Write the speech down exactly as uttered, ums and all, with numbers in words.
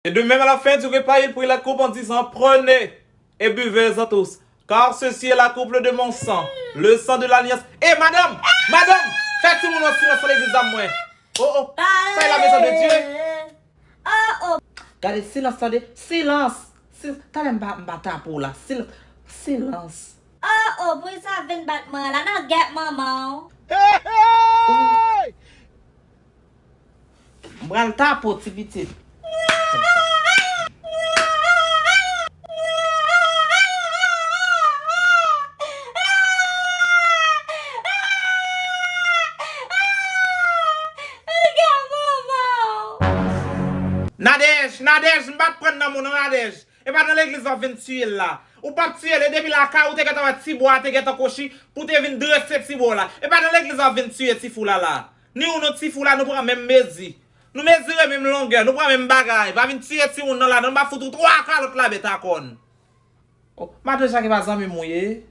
Et de même à la fin du repas, il prit la coupe en disant : « Prenez et buvez-en tous, car ceci est la coupe de mon sang, le sang de l'alliance. » Eh, madame, madame, fè timoun yo silans nan legliz la, mwen. Oh, oh, sa e la maison de Dieu. Oh, oh. Gade, silans, tande, silans. Sil- Talè m pa, m pa tape w la. Sil- Silans. Oh, oh, polis la vin bat mwen la nan gèt manman w. M pral tape w, ti pitit. Nadège, Nadège, m pa t pran nan men w non, Nadège. E pa nan legliz w ap vin tiye l la. Ou p ap tiye l, e depi lakay ou te gentan wè ti bwa a te gentan kwochi pou te vin drese ti bwa w la. E pa nan legliz w ap vin tiye ti fou la la. Ni ou non ti fou la, nou pran menm mezi. Nou mezire menm longè, nou pran menm bagay. Pa vin tiye timoun nan la, non, m ap fout ou twa kalòt labè ta kòn. Oh, madanm Jacques e pa zanmi m ou ye?